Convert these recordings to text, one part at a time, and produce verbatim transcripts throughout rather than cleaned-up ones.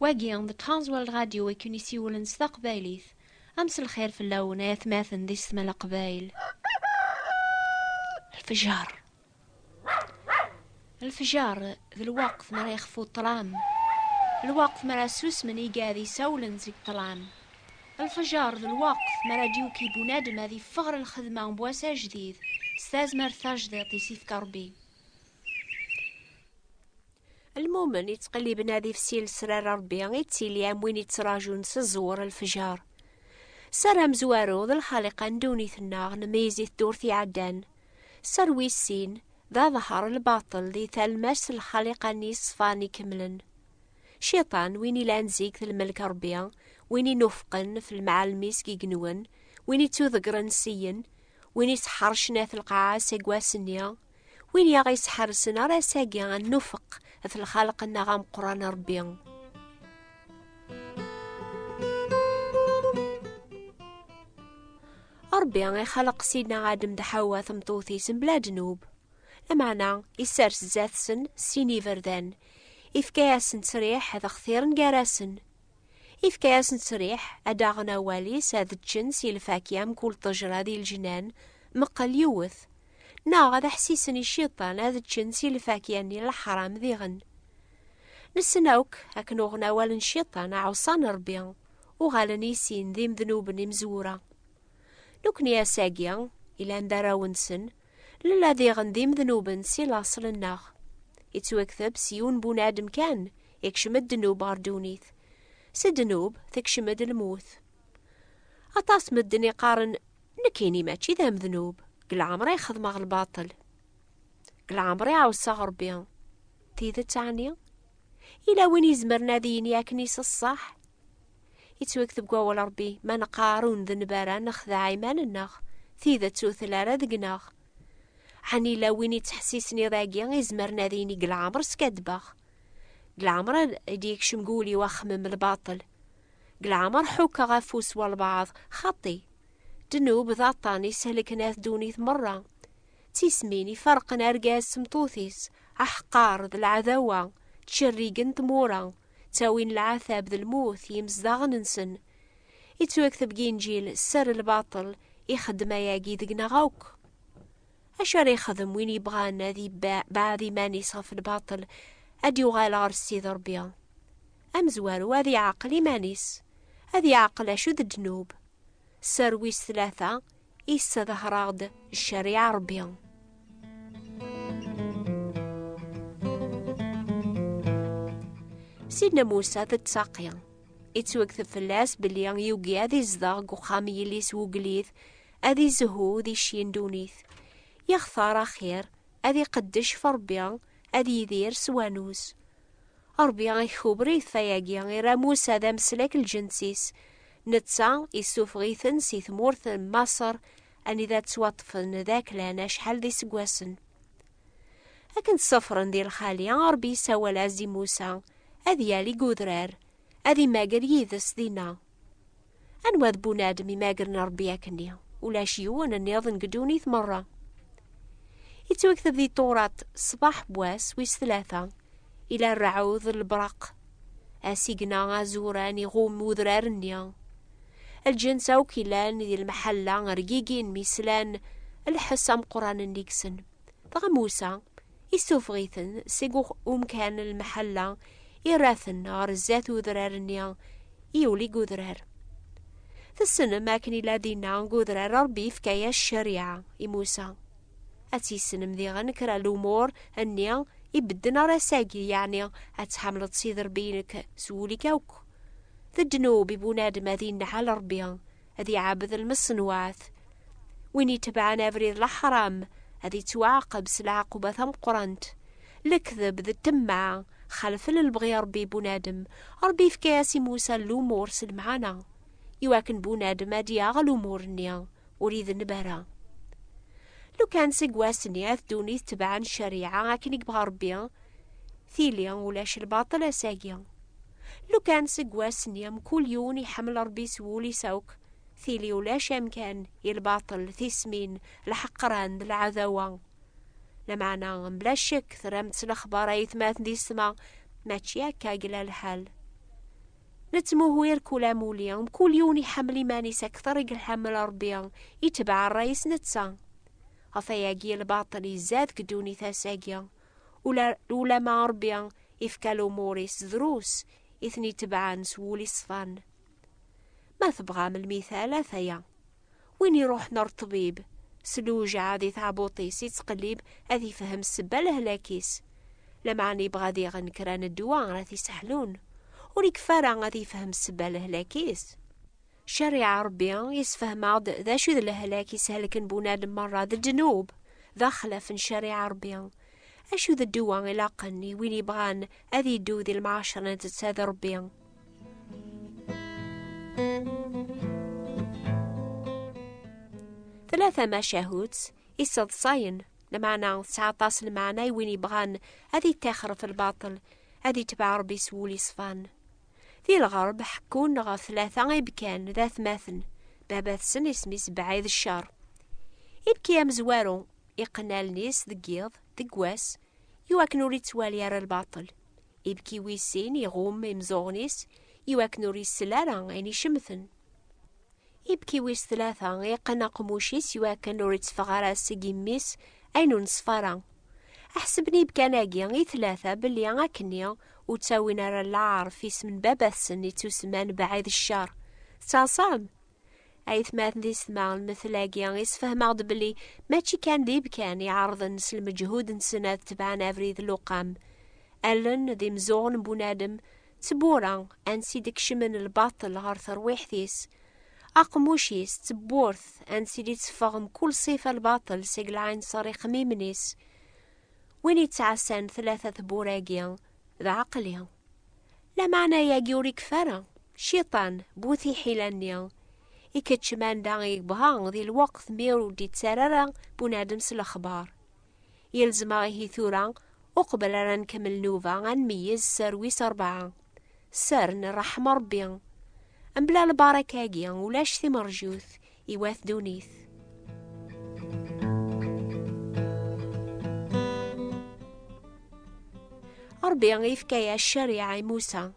Wagi d Transworld Radio i ken-isiwlen s taqbaylit. Am s lxir fell-awen ay atmaten di ssma Leqbayel. Lefjer. Lefjer d lweqt mi ara yexfu ṭṭlam, lweqt mi ara susmen igad isawlen seg ṭṭlam. Lefjer d lweqt mi ara d-yuki bunadem ad iffeɣ ɣer lxedma n wass ajdid s tazmert tajdiṭ i s-ifka Rebbi. Lmumen yettqelliben ad ifsi lesrar Rebbi yettili am win yettrajun s ẓẓur lefjer. Sser amezwaru d lxaliqa n ddunit-nneɣ nmeyyez i ddurt iɛeddan. Sser wis sin d aḍher lbaṭel di talmast n lxaliqa-nni ṣfan ikemlen. Cciṭan, win ilan zik d lmelk Rebbi, win inufqen f lemɛalem-is g igenwen, win ittuḍeggren syen, win isḥercen at lqaɛa seg wass-nni, win i aɣ-isḥersen ar ass-agi ad nufeq f lxalq-nneɣ ameqqran Rebbi. Rebbi ixleq Sidna Adem d Ḥawa tmeṭṭut-is mebla ddnub. Lameɛna, isers zdat-sen sin iberdan, ifka-yasen ttesriḥ ad xtiren gar-asen. Ifka-yasen ttesriḥ ad aɣen awal-is ad ččen si lfakya mkul ṭṭejra di leǧnan, meqqel yiwet, neɣ ad ḥsisen i cciṭan ad ččen si lfakya-nni n leḥram diɣen. Nessen akk akken uɣen awal n cciṭan ɛuṣan Rebbi, uɣalen i sin d imednuben imezwura. Nekni ass-agi, ilan d arraw-nsen, nella diɣen d imednuben si laṣel-nneɣ. Ittwakteb s yiwen bunadem kan, ikcem ddnub ɣer ddunit. S ddnub, tekcem-d lmut. Aṭas medden iqqaren, nekkini mačči d amednub, deg leɛmer i xedmeɣ lbaṭel. Deg leɛmer i ɛusseɣ Rebbi. Tidet ɛni? Ila win izemren ad yini akken i s ṣṣeḥ? Ittwakteb deg wawal Rebbi, ma neqqar ur ndenb ara nexdeɛ iman-nneɣ, tidet ur telli ara deg-neɣ. Ɛni ila win ittḥessisen i dagi izemren ad yini deg leɛmer skaddbeɣ? Deg leɛmer ad d-yekcem deg wul-iw axemmem lbaṭel. Deg leɛmer ḥukkeɣ afus walbeɛḍ, xaṭi. Ddnub d aṭṭan iselken at ddunit merra. D tismin iferqen argaz s tmeṭṭut-is, aḥeqqar d leɛdawa, ttcerrigen tmura, ttawin leɛtab d lmut i yimezdaɣen-nsen. Ittwakteb deg Inǧil, sser lbaṭel ixeddem ayagi deg-neɣ akk. Acu ara yexdem win yebɣan ad yebɛed iman-is ɣef lbaṭel, ad d-yuɣal ɣer Ssid Ṛebbi? Amezwaru ad yeɛqel iman-is, ad yeɛqel acu d ddnub. Sser wis tlata, isseḍher-aɣ-d ccariɛa Ṛebbi. Sidna Musa d ttaqi. Ittwakteb fell-as belli yugi ad izdeɣ deg uxxam n yelli-s wugellid, ad izehhu di cci n ddunit. Yextar axir, ad iqeddec f Ṛebbi, ad yidir s wanuz. Ṛebbi ikubber-it f ayagi, irra Musa d ameslak n lǧens-is. Netta issufeɣ-iten si tmurt n Maṣer, anida ttwaṭṭfen d aklan acḥal d iseggasen. Akken ssafren di lxali, Ṛebbi yessawal-as i Musa ad yali deg udrar, ad imager yid-s dinna. Anwa d bunadem imagren Ṛebbi akkenni? Ulac yiwen nniḍen deg ddunit merra. Ittwakteb di Tuṛat ṣṣbeḥ n wass wis tlata, ila rreɛd d lebraq. Asigna azuran iɣumm udrar-nni. Lǧens akk ilan di lemḥella rgigin mi slan lḥess ameqqran-nni deg-sen. Dɣa Musa issufeɣ-iten seg ux-, umkan n lemḥella, irra-ten ɣer zdat udrar-nni, iwli deg udrar. Tessnem akken ila dinna deg udrar, Ṛebbi yefka-yas ccariɛa i Musa. Ad tissnem diɣen kra n lumuṛ-nni ibedden ar ass-agi, yeɛni ad tḥemmleḍ Sidi Ṛebbi-inek s wul-ik akk. D ddnub i bunadem ad inɛel Ṛebbi, ad iɛbed lmeṣnuɛat. Win itebɛen abrid leḥram ad ittwaɛaqeb s lɛaquba tameqqrant. Lekdeb d ṭṭemmeɛ xalfen lebɣi Ṛebbi i bunadem. Ṛebbi yefka-yas i Musa lumuṛ s lemɛana, iwakken bunadem ad yaɣ lumuṛ-nni, ur idneb ara. Lukan seg wass-nni at ddunit tebɛen ccariɛa akken i yebɣa Ṛebbi, tili ulac lbaṭel ass-agi. Lukan seg wass-nni mkul yiwen iḥemmel Ṛebbi s wul-is akk, tili ulac amkan i lbaṭel, tismin, lḥeqran d leɛdawa. Lameɛna, mebla ccek, terram-tt lexbar ay atmaten di ssma, mačči akka i yella lḥal. Nettmuhu irkul amuli, mkul yiwen iḥemmel iman-is akteṛ i iḥemmel Ṛebbi, itbeɛ ṛṛay-is netta. Ɣef ayagi lbaṭel izad deg ddunit ass-agi. Ula, ulama Ṛebbi ifka lumuṛ-is drus i ten-itebɛen s wul iṣfan. Ma tebɣam lmital, ataya. Win iruḥen ar ṭṭbib, s lewjeɛ di tɛebbuṭ-is ittqellib ad ifhem ssebba lehlak-is. Lameɛna ibɣa diɣen kra n ddwa ara t-iseḥlun. Ur ikfi ara ad ifhem ssebba lehlak-is. Ccariɛa Ṛebbi isfehmeɣ-d d acu d lehlak ishelken bunadem merra d ddnub, d axlaf n ccariɛa Ṛebbi. Acu d ddwa ilaqen i win ibɣan ad iddu di lemɛacra n netta d Ṛebbi? Tella tamacahut iseḍsayen, lameɛna tesɛa aṭas n lmeɛna i win ibɣan ad ittaxer ɣef lbaṭel, ad itbeɛ Ṛebbi s wul iṣfan. Di lɣerb ḥekkun ɣef tlata ibkan d atmaten, baba-tsen isem-is Bɛid Ccer. Ibki amezwaru iqqen allen-is deg yiḍ, deg wass, iwakken ur ittwali ara lbaṭel. Ibki wis sin iɣumm imeẓẓuɣen-is iwakken ur issel ara ayen icemten. Ibki wis tlata iqqen aqemmuc-is iwakken ur itteffeɣ ara seg imi-s ayen ur neṣfa ara. Ḥesben ibkan-agi i tlata belli akkenni ur ttawin ara laɛer f isem n baba-tsen ittusemman Bɛid Ccer. Tettaḍsam? Aytmaten d yessetma, lmetl-agi isfehmeɣ-d belli mačči kan d ibkan iɛerḍen s lmeǧhud-nsen ad tebɛen abrid n luqam. Allen d imzuɣen n bunadem d tewwura ansi d-kecmen lbaṭel ɣer terwiḥt-is. Aqemmuc-is d tewwurt ansi d-itteffeɣ mkul ṣifa lbaṭel seg lɛinṣer ixemmimen-is. Win ittɛassan tlata tewwura-agi d Ɛeqli. Lameɛna-agi ur ikfi ara. Cciṭan, bu tiḥila-nni, ikeččem anda i yebɣa di lweqt mi ur d-ittarra ara bunadem s lexbar. Yelzem-aɣ ihi tura, uqbel ara nkemmel nnuba, ad nmeyyez sser wis rebɛa. Sser n ṛṛeḥma Ṛebbi. Mebla lbaraka-agi, ulac timerjut i wat ddunit. Ṛebbi ifka-yas ccariɛa i Musa.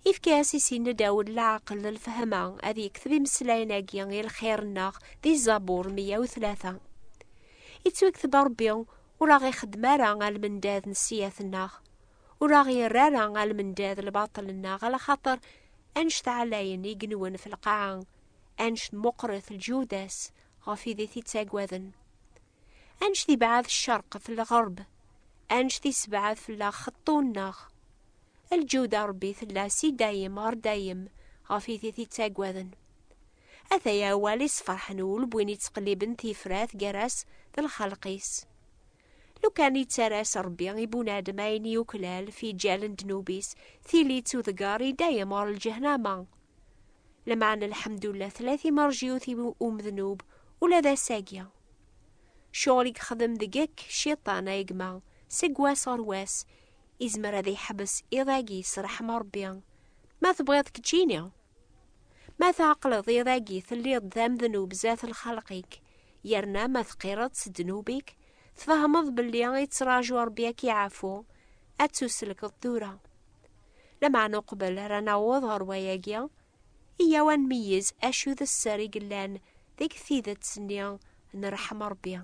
Ifka-yas i Sidna Dawed leɛqel d lfehma ad yekteb imeslayen-agi i lxir-nneɣ di Zabur meyya u tlata. Ittwekteb Ṛebbi ur aɣ-ixeddem ara almendad n ssiyat-nneɣ, ur aɣ-yerra ara almendad lbaṭel-nneɣ, ala xaṭer annect ɛlayen igenwen f lqaɛa, annect meqqret lǧuda-s ɣef tid i t-ittaggaden. Annect ibɛed ccerq f lɣerb, annect isebɛed fell-aɣ xeṭṭu-nneɣ. Lǧuda Ṛebbi tella si dayem ɣer dayem ɣef tid i t-ittaggaden. Ataya awal isferḥen ul n win ittqelliben tifrat gar-as d lxelq-is. Lukan ittar-as Ṛebbi i bunadem ayen yuklal f iǧal n ddnub-is, tili d tudgar i dayem ɣer lǧehnama. Lameɛna lḥemdullah tella timerjut i umednub ula d ass-agi. Ccɣel i yexdem deg-k cciṭan a gma, seg wass ɣer wass, izmer ad iḥbes iḍ-agi s ṛṛeḥma Ṛebbi. Ma tebɣiḍ keččini, ma tɛeqleḍ iḍ-agi telliḍ d amednub zdat lxelq-ik, yerna ma teqqireḍ s ddnub-ik, tfehmeḍ belli ittraǧu Ṛebbi ad k-iɛfu, ad tuselkeḍ tura. Lameɛna uqbel ara naweḍ ɣer wayagi, iyyaw ad nmeyyez acu d sser i yellan deg tidet-nni n ṛṛeḥma Ṛebbi.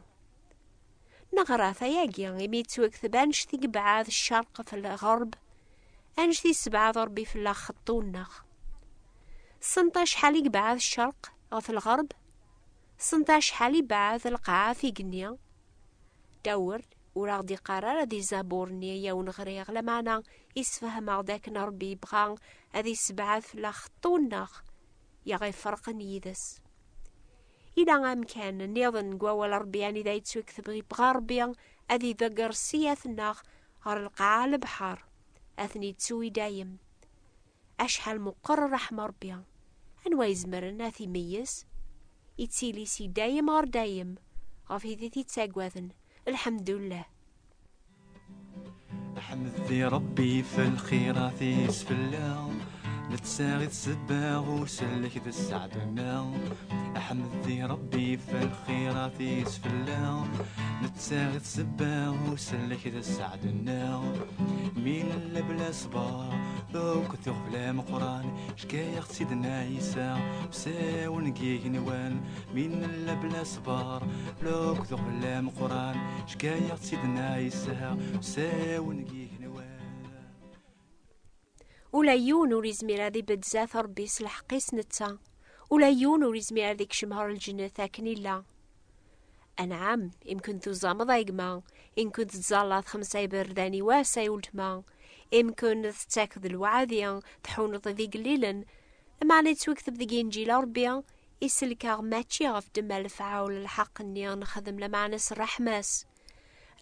Neɣra-t ayagi imi yettwakteb annect i yebɛed ccerq f lɣerb, annect i yessebɛed Ṛebbi fell-aɣ xeṭṭu-nneɣ. Tessneḍ acḥal i yebɛed ccerq ɣef lɣerb? Tessneḍ acḥal i yebɛed lqaɛa f igenni? Dawed ur aɣ-d-iqqar ara di Zabur-nni i awen-ɣriɣ, lameɛna isefhem-aɣ-d akken Ṛebbi yebɣa ad issebɛed fell-aɣ xeṭṭu-nneɣ i aɣ-iferqen yid-s. Ila amkan nniḍen deg wawal Ṛebbi anida yettwakteb yebɣa Ṛebbi ad iḍegger ssiyat-nneɣ ɣer lqaɛa n lebḥer, ad ten-ittu i dayem. Acḥal meqqer ṛṛeḥma Ṛebbi! Anwa izemren ad t-imeyyez? Ittili si dayem ɣer dayem ɣef tid i t-ittaggaden. Lḥemdullah. Ḥmed di Ṛebbi f lxirat-is fell-aɣ. Netta i d ssebba usellek d sseɛd-nneɣ. Aḥmed di Ṛebbi ɣef lxirat-is fell-aɣ. Netta i d ssebba usellek d sseɛd-nneɣ. Mi nella bla ṣṣber, akked uɣbel ameqqran, cka-yaɣ-tt-id Ɛisa, usawen n yigenwan. Mi nella bla ṣṣber, akked uɣbel ameqqran, cka-yaɣ-tt-id Ɛisa, usawen n yigenwan. Ula yiwen ur izmir ad ibedd zdat Ṛebbi s lḥeqq-is netta. Ula yiwen ur izmir ad ikcem ɣer lǧennet akken illa. Anɛam, imken tuẓameḍ a gma, imken tettẓallaḍ xemsa iberdan i wass ay ultma, imken tettakeḍ lweɛdi, tḥuneḍ d igellilen, lameɛna yettwakteb deg Inǧil Ṛebbi, isellek-aɣ mačči ɣef ddemma lefɛul lḥeqq-nni nexdem lameɛna s ṛṛeḥma-s.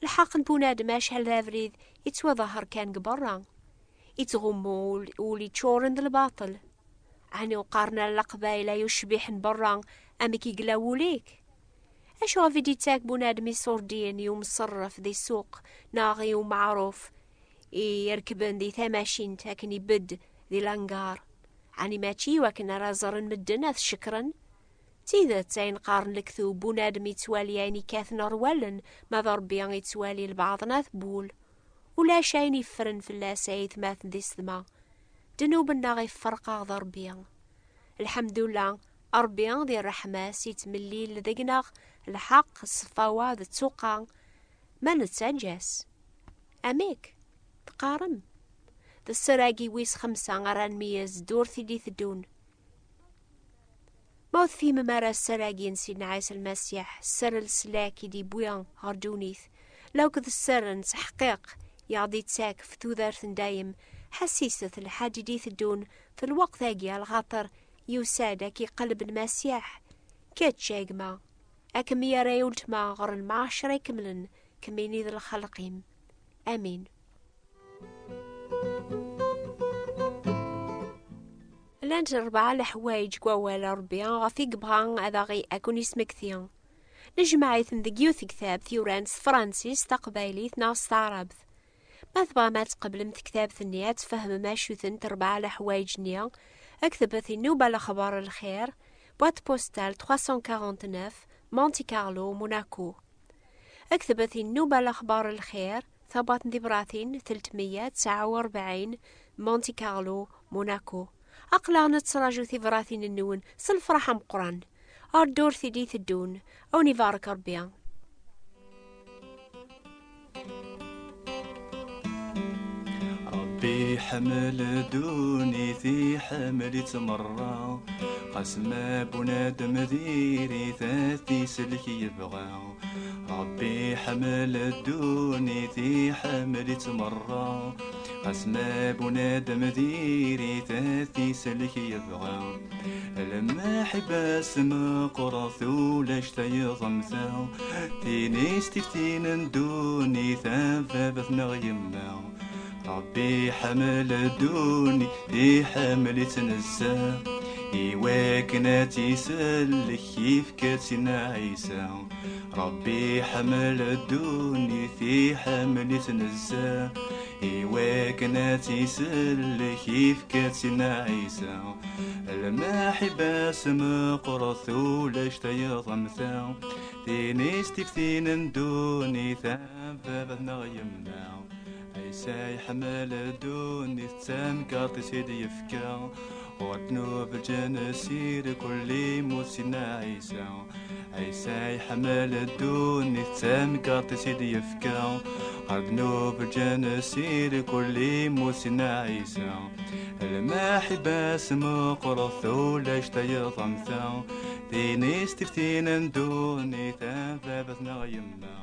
Lḥeqq n bunadem acḥal d abrid yettwaḍahar kan deg berra. Yettɣummu ul, ul yeččuren d lbaṭel. Ɛni ur qqaren ara Leqbayel ay ucbiḥ n berra amek i yella wul-ik? Acu ɣef i d-yettak bunadem iṣurdiyen i umṣerref di ssuq neɣ i umeɛruf i irekben di tamacint akken ibedd di langar? Ɛni mačči iwakken ara ẓren medden ad t-cekkren? D tidet ayen qqaren lektub, bunadem yettwali ayen yekkaten ɣer wallen, ma d Ṛebbi yettwali lbaḍna d wul. Ulac ayen yeffren fell-as ay aytmaten d isetma. Ddnub-nneɣ ifferq-aɣ d Ṛebbi. Lḥemdullah, Ṛebbi di ṛṛeḥma-s yettmellil deg-neɣ lḥeqq, ṣṣfawa d ttuqa, ma nettaǧǧa-s. Amek? Teqqarem? D sser-agi wis xemsa ara nmeyyez ddurt i d-iteddun. Ma ur tefhimem ara sser-agi n Sidna Ɛisa Lmasiḥ, sser n leslak i d-iwwi ɣer ddunit, lakked sser n tteḥqiq i aɣ-d-ittak f tudert n dayem, ḥessiset lḥad i d-iteddun f lweqt-agi, alxaṭer yusa-d ad k-iqelleb Lmasiḥ. Kečč, a gma, ad kem-yerr ay ultma ɣer lmaɛcra ikemlen, kemmini d lxelq-im. Amin. Llant rebɛa leḥwayeǧ deg wawal n Ṛebbi ɣef i yebɣa ad aɣ-, ad ken-ismekti. Nejmeɛ-iten deg yiwet tektabt yuran s tefransist, taqbaylit neɣ s taɛrabt. Ma tebɣam ad tqeblem tektabt-nni, ad tfehmem acu-tent rebɛa leḥwayeǧ-nni, ktbet i nnuba lexbar lxir, boîte postale trois cent quarante-neuf, Monte Carlo, Monaco. Ktbet i nnuba lexbar lxir, tabwaṭ n tebratin telt meyya tesɛa u rebɛin, Monte Carlo, Monaco. Aql-aɣ nettraǧu tibratin-nwen s lferḥ ameqqran. Ar ddurt i d-iteddun, a wen-ibarek Ṛebbi. Ṛebbi iḥemmel ddunit, iḥemmel-itt merra. Xas ma bunadem diri-t, ad t-isellek yebɣa. Ṛebbi iḥemmel ddunit, iḥemmel-itt merra. Xas ma bunadem diri-t, ad t-isellek yebɣa. Lmaḥibba-s meqqret, ulac tayeḍ am ta. Tin i s-tiftin n ddunit, am baba-tneɣ yemma. Ṛebbi iḥemmel ddunit, iḥemmel-itt nezzeh. Iwakken ad tt-isellek, yefka-tt Sidna Ɛisa. Ṛebbi iḥemmel ddunit, iḥemmel-itt nezzeh. Iwakken ad tt-isellek, yefka-tt Sidna Ɛisa. Lmaḥibba-s meqqret, ulac tayeḍ am ta. Tin i s-tiftin n ddunit, am baba-tneɣ yemma. Ɛisa iḥemmel ddunit, d tamgerṭ i s-id-yefka. Ɣer ddnub lǧens irkul, immut Sidna Ɛisa. Ɛisa iḥemmel ddunit, d tamgerṭ i s-id-yefka. Ɣer ddnub lǧens irkul, immut Sidna Ɛisa. Lmaḥibba-s meqqret, ulac tayeḍ am ta. Tin i s-tiftin n ddunit, am baba-tneɣ yemma.